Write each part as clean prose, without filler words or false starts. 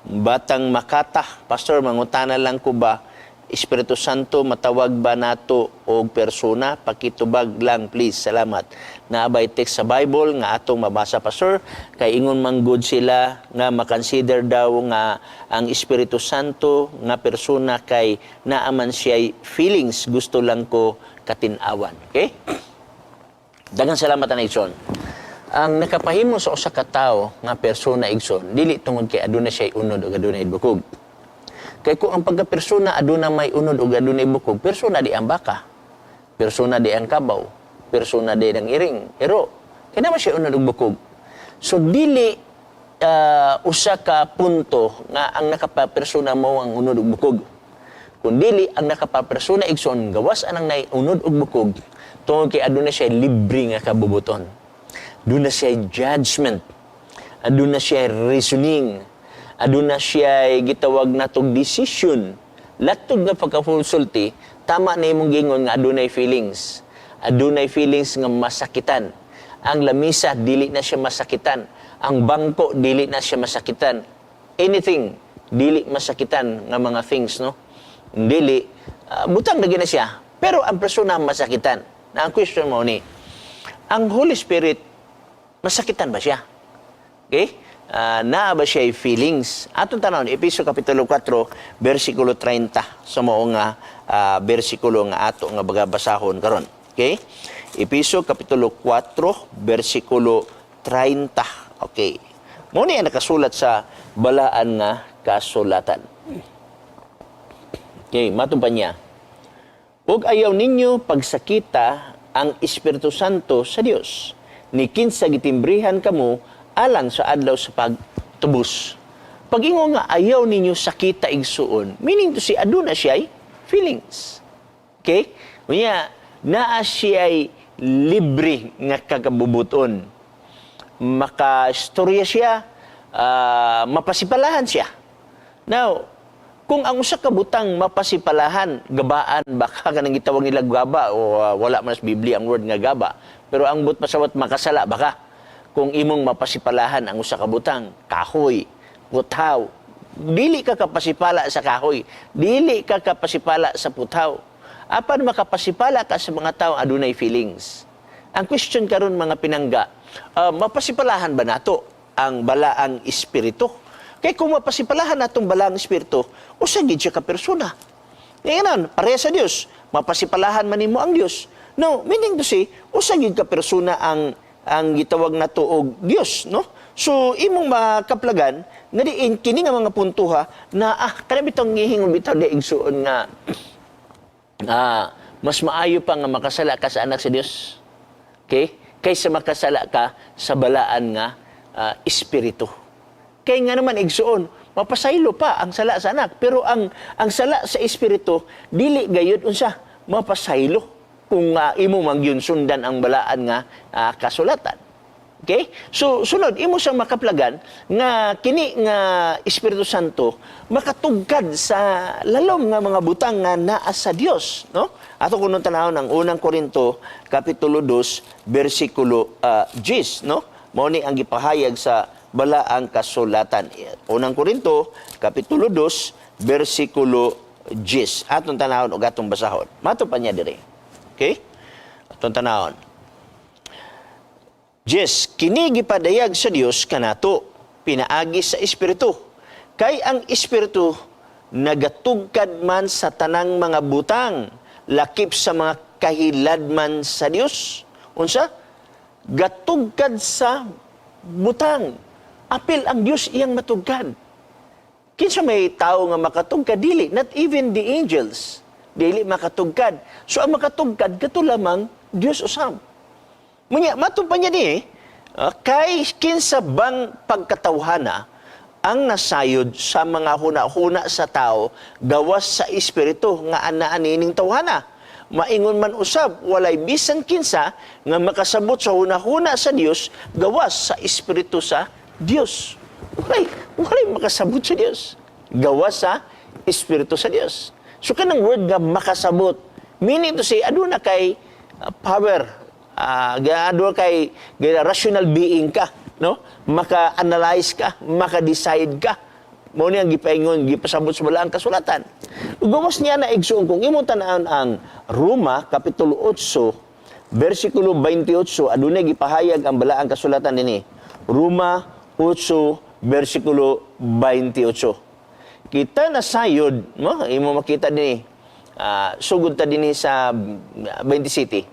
Batang Makata, "Pastor, mangutana lang ko ba, Espiritu Santo matawag ba nato og persona? Pakitubag lang please. Salamat. Naa bay text sa Bible nga atong mabasa, Pastor? Kay ingon man gud sila nga makonsider daw nga ang Espiritu Santo nga persona kay naa man siya feelings. Gusto lang ko katin-awan." Okay? Daghang salamat ana, igsoon. Ang nakapahimo sa usa ka tawo nga persona, igsoon, dili tungod kay aduna siya unod o adunay bukog. Kay kung ang pagka-persona aduna may unod o adunay bukog, persona di ang baka. Persona di ang kabaw. Persona di ang iring. Ero, kay naa man siya unod ug bukog. So dili usa ka punto nga ang nakapapersona mo ang unod ug bukog. Kung dili ang nakapapersona, igsoon, gawas anang nay unod ug bukog, tungod kay aduna siya libre nga kabubuton. Aduna siya judgment. Aduna siya reasoning. Aduna siya gitawag natog decision. Latod nga pagkasulti, tama na imong gingon nga adunay feelings. Adunay feelings nga masakitan. Ang lamisa dili na siya masakitan. Ang bangko dili na siya masakitan. Anything dili masakitan nga mga things, no? Dili butang lagi na siya. Pero ang persona masakitan. Na ang question mo ni, ang Holy Spirit masakitan ba siya? Okay? Naa ba siya feelings? Atong tanawon, Epeso Kapitulo 4, versikulo 30 sa mao nga bersikulo nga ato nga baga basahon karon. Okay? Epeso Kapitulo 4, versikulo 30. Okay. Mao ni ang nakasulat sa balaan nga kasulatan. Okay, matong pa niya. "Ug ayaw ninyo pagsakita ang Espiritu Santo sa Dios, ni kinsa gitimbrihan kamo alang sa adlaw sa pagtubos." Pag-ingon nga ayaw ninyo sakita, igsuon, meaning to say, aduna siya feelings. Okay? Unya, naa siya libre nga kagabubuton. Makastorya siya, mapasipalahan siya. Now, kung ang usa ka butang mapasipalahan, gabaan baka kanang gitawag nila gaba o wala man sa Biblia ang word nga gaba, pero ang but pasawat makasala baka kung imong mapasipalahan ang usa ka butang, kahoy, puthaw. Dili ka kapasipala sa kahoy, dili ka kapasipala sa puthaw. Apan makapasipala ka sa mga tao adunay feelings. Ang question karon, mga pinangga, mapasipalahan ba nato ang balaang espiritu? Kay kung mapasipalahan natong balaang espiritu, usa gid siya ka persona. Ngayon, pareha sa Dios, mapasipalahan man nimo ang Dios. No, meaning to say, usa gid ka persona ang gitawag nato og Dios, no? So imong makaplagan nga diin kini nga mga puntuha na kana bitong gihingon bitaw di, igsuon, nga mas maayo pa nga makasala ka sa anak sa Dios. Okay? Kaysa makasala ka sa balaan nga espiritu. Kay nga naman, igsuon, mapasaylo pa ang sala sa anak, pero ang sala sa espiritu dili gayud unsa mapasaylo kung imo man gyud sundan ang balaan nga kasulatan. Okay? So sunod imo siyang makaplagan nga kini nga Espiritu Santo makatugkad sa lalom nga mga butang nga naa sa Dios, no? Ato kuno tanawon ang Unang Korinto kapitulo 2 bersikulo 10, no? Mao ni ang gipahayag sa balaang kasulatan. Unang Korinto kapitulo 2 bersikulo 10. Atong tanawon ug atong basahon. Mato pa niya dire. Okay? Atong tanawon. Diyes, "Kini gipadayag sa Dios kanato pinaagi sa Espiritu. Kay ang Espiritu nagatugkad man sa tanang mga butang, lakip sa mga kahiladman sa Dios." Unsa? Gatugkad sa butang. Apil ang Dios iyang matugkad. Kinsa may tao nga makatugkad? Dili. Not even the angels. Dili makatugkad. So ang makatugkad, kato lamang Dios usab. Munya, matong pa niya ni, kay kinsa bang pagkatawhana ang nasayod sa mga huna-huna sa tao gawas sa espiritu nga anaa niining tawhana? Maingon man usab, walay bisan kinsa nga makasabot sa huna-huna sa Dios gawas sa espiritu sa Dios. Walay makasabot sa Dios gawas sa espiritu sa Dios. So kanang word nga makasabot, meaning to say aduna kay power, aduna kay rational being ka, no? Maka-analyze ka, maka-decide ka. Mao ni ang gipaingon, gipasabot sa balaang kasulatan. Gawas niya na, igsuon, kung imong tan-awon ang Roma kapitulo 8 versikulo 28, adunay gipahayag ang balaang kasulatan dinhi. Roma 8 versikulo 28. Kita na sayod mo imo makita dinhi. Sugod ta dinhi sa 27.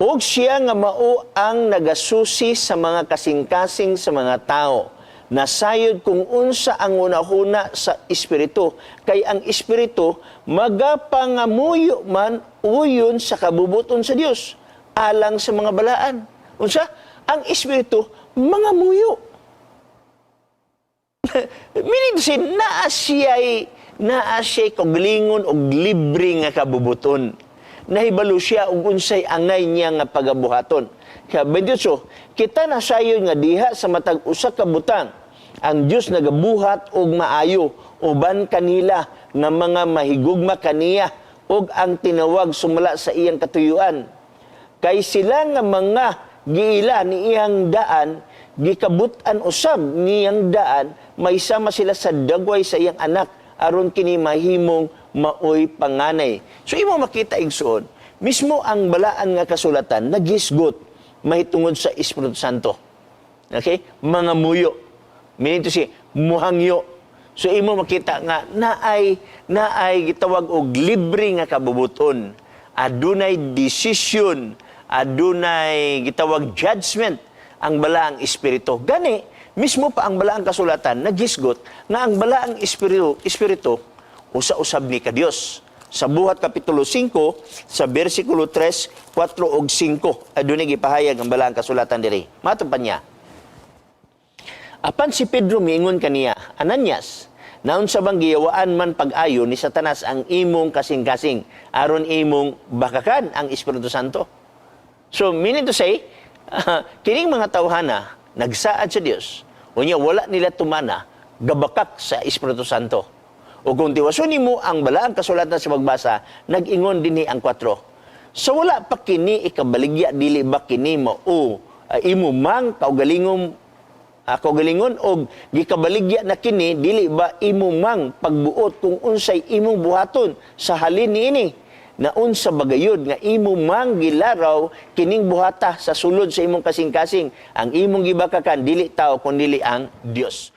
"Og siya nga mao ang nagasusi sa mga kasing-kasing sa mga tao, nasayod kung unsa ang hunahuna sa Espiritu, kay ang Espiritu magapangamuyo man uyon sa kabubuton sa Dios alang sa mga balaan." Unsa? Ang Espiritu mangamuyo. Meaning to say, naa siya'y kaugalingon og libre nga kabubuton. Nahibalo siya og unsay angay niya nga pagabuhaton. Kaya 28, "Kita nasayon nga diha sa matag usa ka butang, ang Dios nagabuhat og maayo uban kanila nga mga mahigugma kaniya ug ang tinawag sumala sa iyang katuyuan. Kay sila nga mga giila ni iyang daan, gikabut-an usab niyang daan, mahisama sila sa dagway sa iyang anak, aron kini mahimong maoy panganay." So imo makita, igsuon, mismo ang balaan nga kasulatan naghisgot mahitungod sa Espiritu Santo. Okay? Mga muyo. Meaning to say, muhangyo. So imo makita nga naay naay gitawag og libre nga kabubuton. Adunay decision, adunay gitawag judgment ang balaang espiritu. Gani mismo pa ang balaang kasulatan naghisgot nga ang balaang espiritu usa-usab ni ka Dios. Sa Buhat kapitulo 5 sa bersikulo 3, 4 ug 5, adunay gipahayag ang balaang kasulatan diri. Matod pa niya, "Apan si Pedro miingon kaniya, 'Ananias, naunsa bang giyawaan man pag-ayo ni Satanas ang imong kasing-kasing aron imong bakakan ang Espiritu Santo?'" So, meaning to say, kining mga tawhana nagsaad sa Dios, unya wala nila tumana, gabakak sa Espiritu Santo. O kung tiwason nimo ang balaang kasulatan sa pagbasa, nag-ingon dinhi ang 4, "Sa wala pa kini ikabaligya, dili ba kini mao imo mang kaugalingon og gikabaligya na kini, dili ba imo mang pagbuot kung unsay imong buhaton sa halin niini? Naunsa bagayod nga imo mang gilaraw kining buhata sa sulod sa imong kasing-kasing? Ang imong gibakakan dili tao kundili ang Dios."